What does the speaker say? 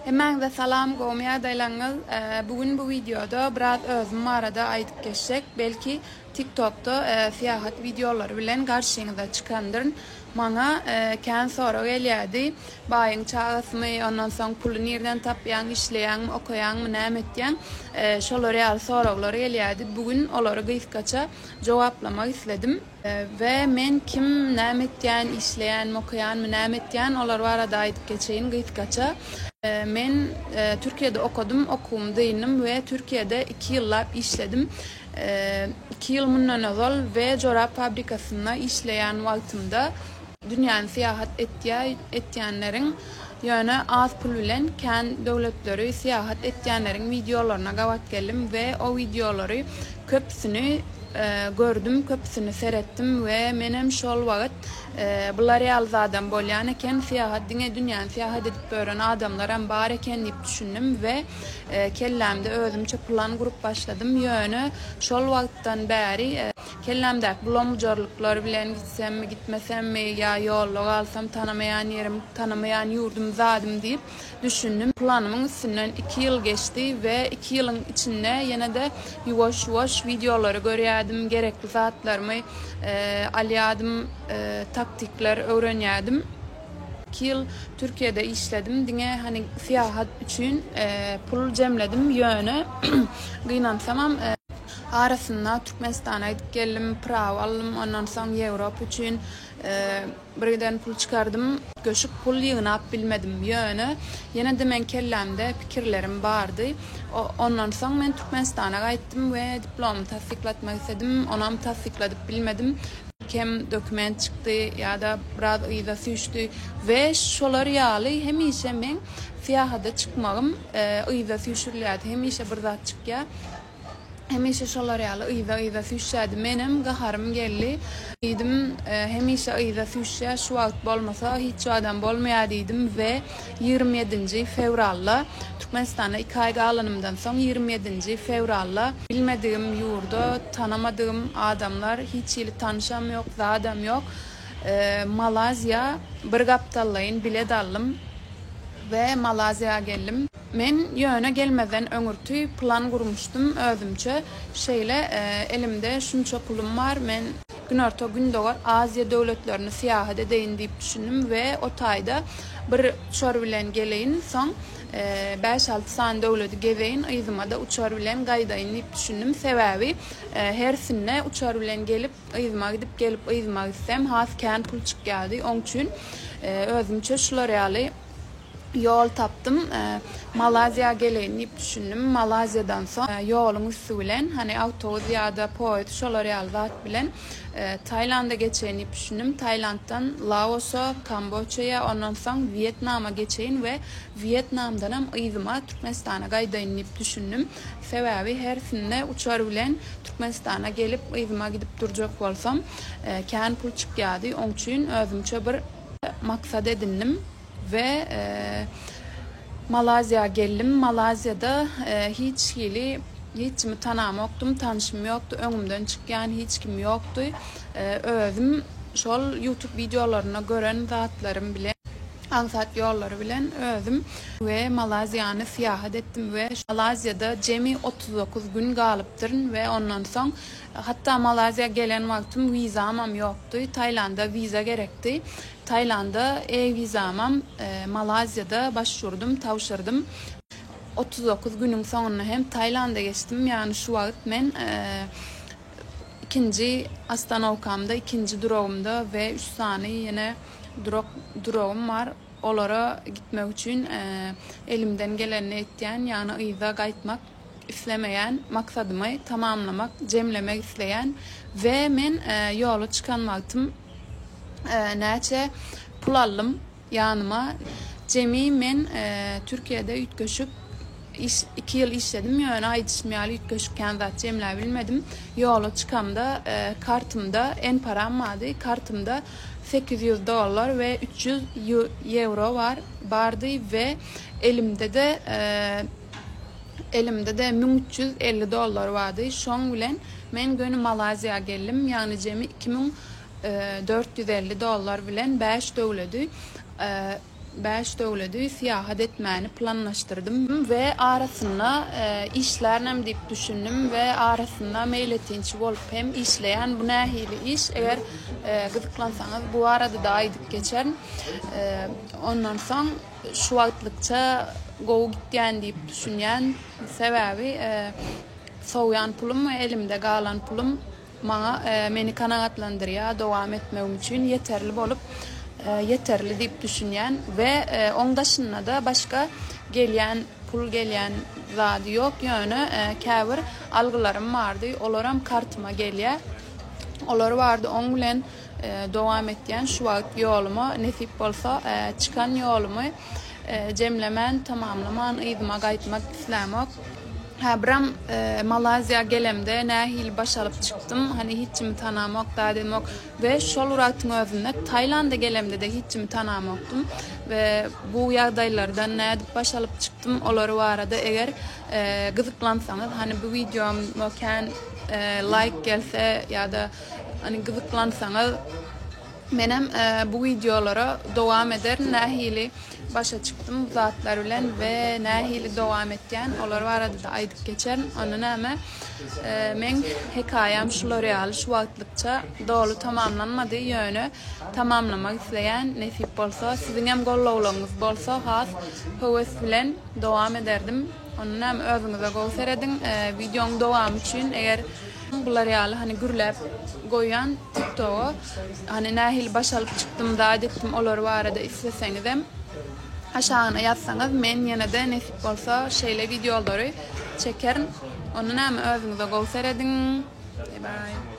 Hemmäňize salam gowmy ýagdaýlaryňyz bu gün bu wideoda biraz özüm barada aýdyp geçjek belki tiktokda syýahat wideolary bilen garşyňyza çykandyryn maňa kän sorag gelýärdi baýyň çagasymy ondan soň puly nirden tapýaň işleýäňmi okaýaňmy näme etýäň şolar ýaly soraglar gelýärdi bu gün olary gysgaça jogaplamak isledim. We men kim, näme etýän, işleýänmi, okaýanmy, näme etýän, olar barada aýdyp geçeýin gysgaça. Men Türkiýede okadym, okuwymy dyndym we Türkiýede iki ýyllap işledim. Iki ýyl mundan ozal we jorap fabrikasynda işleýän wagtymda dünýäni syýahat etýä etýänleriň, ýöne az pul bilen kän döwletleri syýahat etýänleriň wideolaryna gabat geldim we o wideolary köpüsini gördüm, köpüsini seretdim we menem şol wagt bular ýaly zadam bolýan eken, syýahat diňe dünýäni syýahat edip ýören adamlaram bar eken diýip düşündim we kellämde özümçe plan gurup başladym. Ýöne şol wagtdan bäri kellämdäki bulam-bujarlyklar bilen gitsemmi, gitmesemmi ýa ýolda galsam tanamaýan ýerim, tanamaýan ýurdum zadym diýip Düşündim. Planymyň üstünden iki ýyl geçdi we iki ýylyň içinde ýene-de ýuwaş-ýuwaş wideolary görýärdim, gerekli zatlarymy alýardym, taktikler öwrenýärdim. Iki ýyl Türkiýede işledim, diňe hani syýahat üçin pul jemledim, ýöne gynansamam arasynda Türkmenistana gidip geldim, prawa aldym, ondan soň Ýewropa üçin Birgiden pul çykardym, göşük pul ýygnap bilmedim. Ýöne, ýene-de meň kellämde pikirlerim bardy. Ondan soň men Türkmenistana gaýtdym we diplomymy tassyklatmak isledim. Onam tassykladyp bilmedim. Kem dokument çykdy ýa-da biraz yza süýşdi we şolar ýaly hemişe meň syýahata çykmagym yza süýşürilýärdi. Hemişe bir zat çykýar. Hemişe şolar ýaly yza-yza süýşýärdi. Menem gaharym geldi. Diýdim, hemişe yza süýşýär, şu wagt bolmasa hiç wagtam bolmaýar diýdim we 27-nji fewralda, Türkmenistanda iki aý galanymdan soň 27-nji fewralda bilmedigim ýurda, tanamadygym adamlar, hiç hili tanyşam ýok, zadam ýok, Malaýziýa bir gapdallaýyn bilet aldym we Malaýziýa geldim. Men ýöne gelmezden öňürti plan gurmuşdym özümçe, şeýle elimde şunça pulum bar, men Günorta-Gündogar Aziýa döwletlerini syýahat edeýin diýip düşündim we o taýda bir uçar bilen geleýin, soň bäş-alty sany döwleti gezeýin, yzyma-da uçar bilen gaýdaýyn diýip düşündim. Sebäbi hersinde uçar bilen gelip, yzyma gidip, gelip yzyma gitsem has kän pul çykýardy. Oň üçin özümçe şular ýaly ýol tapdym. Malaýziýa geleýin diýip düşündim. Malaýziýadan soň ýoluň üsti bilen, hany awtobus ýa-da poýezd şolar ýaly zat bilen Taýlanda geçeýin diýip düşündim. Taýlanddan Laosa, Kamboçaýa, ondan soň Wýetnama geçeýin we Wýetnamdanam yzyma Türkmenistana gaýdaýyn diýip düşündim. Sebäbi hersinde uçar bilen Türkmenistana gelip yzyma gidip durjak bolsam kän pul çykýardy. Oň üçin özümçe bir maksat edindim we Malaýziýa geldim. Malaýziýada hiç hili hiç kimi tanamokdym, tanşym ýokdy, öňümden çykýan hiç kim ýokdy. Özüm şol YouTube wideolarynda gören zatlarym bilen, aňsat ýollary bilen özüm we Malaýziýany syýahat etdim we Malaýziýada jemi 39 gün galypdyryn we ondan soň Hatda Malaýziýa gelen wagtym wizamam ýokdy. Taýlanda wiza gerekdi. Taýlanda e-wizamam Malaýziýada başwurdum, tabşyrdym. 39 günüň soňunda hem Taýlanda geçdim. Ýagny şu wagt men ikinji ostanowkamda, ikinji duragymda we üç sany ýene durak duragym bar. Olara gitmek üçin elimden gelenini etýän, ýagny yza gaýtmak islemeýän, maksadymy tamamlamak, jemlemek isleýän we men ýola çykan wagtym näçe pul aldym ýanyma, jemi men Türkiýede üýtgeşik iş iki ýyl işledim, ýöne aýdyşym ýaly üýtgeşik kän zat jemläbilmedim. Ýola çykamda kartymda en param bardy, kartymda 800 dollar we 300 ýewro bar bardy we elimde-de Elimde-de 1350 dollar bardy. Şoň bilen men göni Malaýziýa geldim. Ýagny jemi 2450 dollar bilen bäş döwledi. 5 döwledi syýahat etmäni planlaşdyrdym we arasynda işlärnem diýip düşündim we arasynda meýletinçi bolup hem işleýän. Bu nähili iş? Eger gyzyklansaňyz bu barada-da aýdyp geçerin. Ondan soň şu wagtlykça gowy gitýän diýip düşünýän. Sebäbi sowýan pulum we elimde galan pulum Maňa meni kanagatlandyrýar, dowam etmegim üçin ýeterli bolup, ýeterli diýip düşünýän we oň daşynda-da başga gelýän pul gelýän zady ýok, ýöne käbir algylarym bardy, olaram kartyma gelýär. Olar bardy, oň bilen dowam etýän şu wagt ýoluma, nesip bolsa çykan ýolumy jemlemän, tamamlaman yzyma gaýtmak islämok. Hä biram Malaýziýa gelemde nähili baş alyp çykdym, hany hiç kimi tanamok, zat edemok we şol wagtyň özünde Taýlanda gelemde-de hiç kimi tanamokdym we bu ýagdaýlardan nädip baş alyp çykdym, olary barada eger gyzyklansaňyz, hany bu wideoma kän laýk gelse ýa-da hany gyzyklansaňyz Menem bu wideolara dowam ederin nähili başa çykdym bu zatlar bilen we nähili dowam etýän olar barada-da aýdyp geçerin. Onda näme meň hekaýam şular ýaly şu wagtlykça doly tamamlanmady ýöne tamamlamak isleýän nesip bolsa siziňem gollawlaryňyz bolsa has höwes bilen dowam ederdim. Onda näme özüňize gowy serediň wideoň dowamy üçin eger Bular ýaly hany gürläp goýan tiktoga hany nähili baş alyp çykdym zat etdim olar barada isleseňizem aşagyna ýazsaňyz men ýenede nesip bolsa şeýle wideolary çekerin onda näme özüňize gowy serediň. Bye bye.